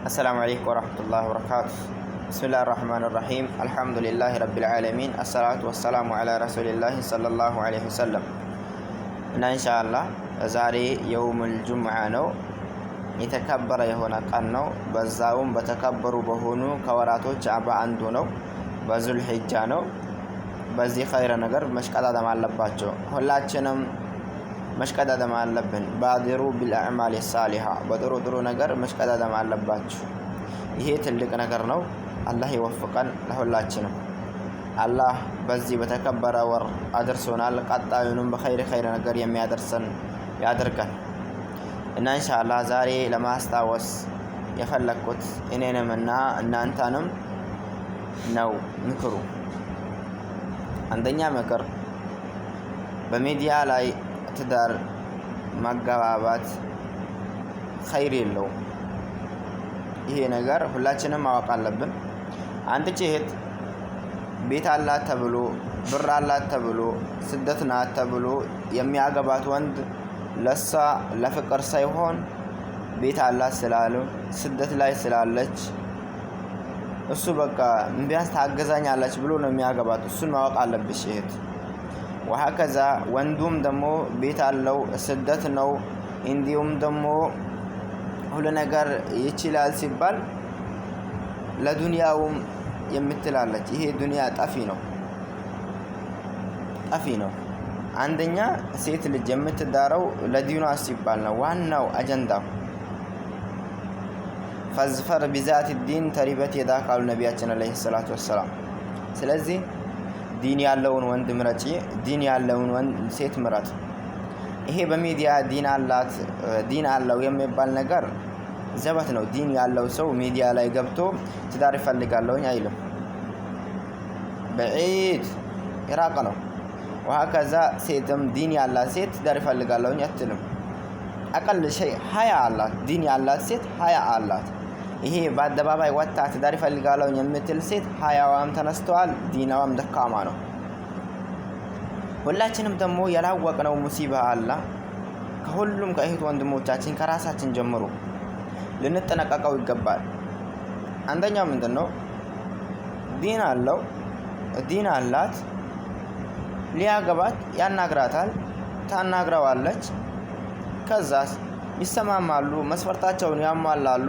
السلام عليكم ورحمة الله وبركاته. بسم الله الرحمن الرحيم. الحمد لله رب العالمين. الصلاة والسلام على رسول الله صلى الله عليه وسلم። እና ኢንሻአላህ ዛሬ يوم الجمعة ነው። የተከበረ የሆነ ቀን ነው። በዛውም በተከበሩ በሆኑ ከወራቶች በአንዱ ነው። በዙል ሂጃ ነው። በዚህ ኸይረ ነገር መሽቀዳደም አለባቸው። ሁላችንም መሽቀዳደም አለብን። بادروا بالأعمال الصالحة፣ በጥሩ ጥሩ ነገር መሽቀዳደም አለባችሁ። ይሄ ትልቅ ነገር ነው። አላህ ይወፍቀን ለሁላችንም። አላህ በዚህ በተከበረ ወር አድርሶናል። ቀጣዩንም በኸይር ኸይር ነገር የሚያደርሰን ያድርገን። እና ኢንሻአላህ ዛሬ ለማስታወስ የፈለግኩት እኔንም እና እናንተንም ነው ምክሩ። አንደኛ ምክር፣ በሚዲያ ላይ ትዳር መገባባት ኸይር የለውም። ይሄ ነገር ሁላችንም ማወቅ አለብን። አንድ እህት ቤት አላት ተብሎ፣ ብር አላት ተብሎ፣ ስደት ናት ተብሎ የሚያገባት ወንድ ለሷ ለፍቅር ሳይሆን ቤት አላት ስላሉ፣ ስደት ላይ ስላለች፣ እሱ በቃ ቢያንስ ታገዛኛለች ብሎ ነው የሚያገባት። እሱን ማወቅ አለብሽ እህት። وهكذا ወንዱም ደግሞ ቤት አለው፣ ስደት ነው፣ እንዲሁም ደግሞ ሁሉ ነገር ይችላል ሲባል ለዱንያውም የምትላለች። ይሄ ዱንያ ጠፊ ነው፣ ጠፊ ነው። አንደኛ ሴት ልጅ የምትዳረው ለዲኗ ሲባል ነው ዋናው አጀንዳው። فاظفر بذات الدين تربت يداك አሉ ነቢያችን عليه الصلاة والسلام። ስለዚህ ዲን ያለውን ወንድ ምረጪ፣ ዲን ያለውን ወንድ ሴት ምረጥ። ይሄ በሚዲያ ዲን አላት፣ ዲን አለው የሚባል ነገር ዘበት ነው። ዲን ያለው ሰው ሚዲያ ላይ ገብቶ ትዳር ይፈልጋለሁኝ አይልም። بعيد የራቀ ነው። وهكذا ሴትም ዲን ያላት ሴት ትዳር ይፈልጋለሁኝ አትልም። أقل شيء ሀያ አላት። ዲን ያላት ሴት ሀያ አላት። ይሄ በአደባባይ ወጥታ ትዳር ይፈልጋለሁኝ የምትል ሴት ሀያዋም ተነስተዋል፣ ዲናዋም ደካማ ነው። ሁላችንም ደግሞ ያላወቅነው ሙሲባ አለ። ከሁሉም ከእህት ወንድሞቻችን ከራሳችን ጀምሮ ልንጠነቀቀው ይገባል። አንደኛው ምንድን ነው? ዲን አለው፣ ዲን አላት፣ ሊያገባት ያናግራታል፣ ታናግረዋለች። ከዛስ ይሰማማሉ፣ መስፈርታቸውን ያሟላሉ።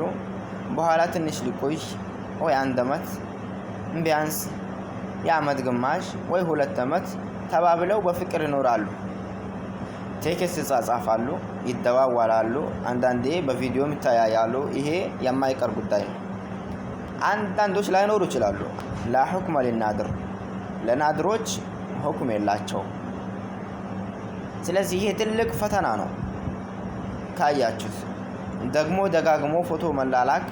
በኋላ ትንሽ ሊቆይ ወይ አንድ አመት፣ ቢያንስ የአመት ግማሽ ወይ 2 አመት ተባብለው በፍቅር ይኖራሉ። Text ይጻጻፋሉ፣ ይደዋወላሉ፣ አንዳንዴ በቪዲዮም ይተያያሉ። ይሄ የማይቀር ጉዳይ ነው። አንዳንዶች ላይኖሩ ይችላሉ። لا حكم للنادر፣ ለናድሮች ሁክም የላቸውም። ስለዚህ ይሄ ትልቅ ፈተና ነው። ካያችሁት ደግሞ ደጋግሞ ፎቶ መላላክ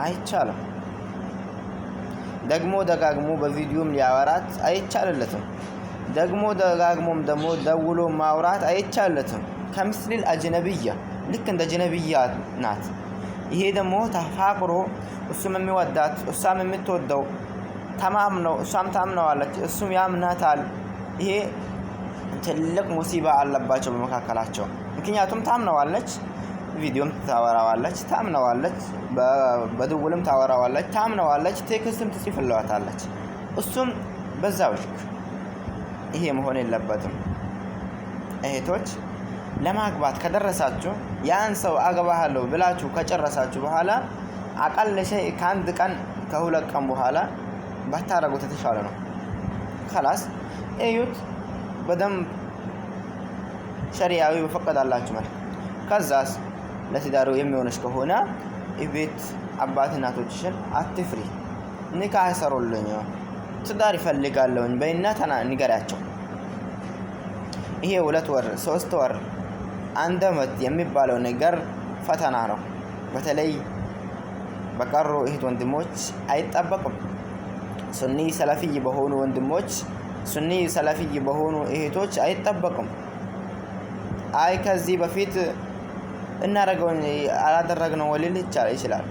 አይቻልም። ደግሞ ደጋግሞ በቪዲዮም ሊያወራት አይቻልለትም። ደግሞ ደጋግሞም ደግሞ ደውሎ ማውራት አይቻልለትም። كمثل الأجنبية፣ ልክ እንደ አጅነቢያ ናት። ይሄ ደግሞ ተፋቅሮ እሱም የሚወዳት እሷም የምትወደው፣ ተማምነው እሷም ታምነዋለች፣ እሱም ያምናታል። ይሄ ትልቅ ሙሲባ አለባቸው በመካከላቸው። ምክንያቱም ታምነዋለች፣ ቪዲዮም ታወራዋለች፣ ታምነዋለች፣ በድውልም ታወራዋለች፣ ታምነዋለች፣ text ም ትጽፍለዋታለች። እሱም በዛው ልክ። ይሄ መሆን የለበትም። እህቶች፣ ለማግባት ከደረሳችሁ፣ ያን ሰው አገባሃለሁ ብላችሁ ከጨረሳችሁ በኋላ أقل شيء ከአንድ ቀን ከ2 ቀን በኋላ ባታረጉት የተሻለ ነው። خلاص እዩት በደንብ ሸሪያዊ በፈቀዳላችሁ መልክ። ከዛስ ለትዳሩ የሚሆነች ከሆነ ቤት አባት እናቶችሽን አትፍሪ። ኒካህ ሰሩልኝ፣ ትዳር ይፈልጋለሁኝ በይና ተና ንገሪያቸው። ይሄ 2 ወር፣ 3 ወር፣ አንድ አመት የሚባለው ነገር ፈተና ነው። በተለይ በቀሩ እህት ወንድሞች አይጠበቅም። ሱኒ ሰለፊይ በሆኑ ወንድሞች፣ ሱኒ ሰለፊይ በሆኑ እህቶች አይጠበቅም። አይ ከዚህ በፊት እናደረገው አላደረግነው ሊል ይችላል።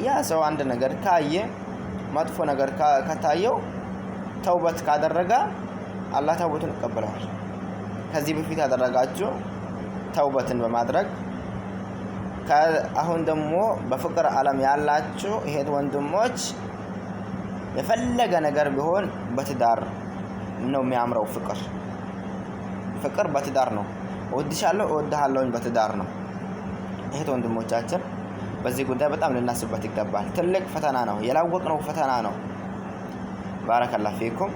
ያ ሰው አንድ ነገር ካየ፣ መጥፎ ነገር ከታየው፣ ተውበት ካደረገ አላህ ተውበቱን ይቀበለዋል። ከዚህ በፊት ያደረጋችሁ ተውበትን በማድረግ አሁን ደግሞ በፍቅር ዓለም ያላችሁ እህት ወንድሞች የፈለገ ነገር ቢሆን በትዳር ነው የሚያምረው። ፍቅር ፍቅር በትዳር ነው። እወድሻለሁ እወድሃለሁኝ በትዳር ነው። እህት ወንድሞቻችን በዚህ ጉዳይ በጣም ልናስብበት ይገባል። ትልቅ ፈተና ነው፣ ያላወቅነው ፈተና ነው። بارك الله فيكم።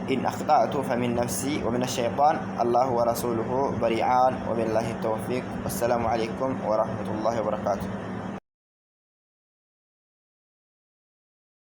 إن أخطأت فمن نفسي ومن الشيطان الله ورسوله بريئان وبالله التوفيق። والسلام عليكم ورحمة الله وبركاته።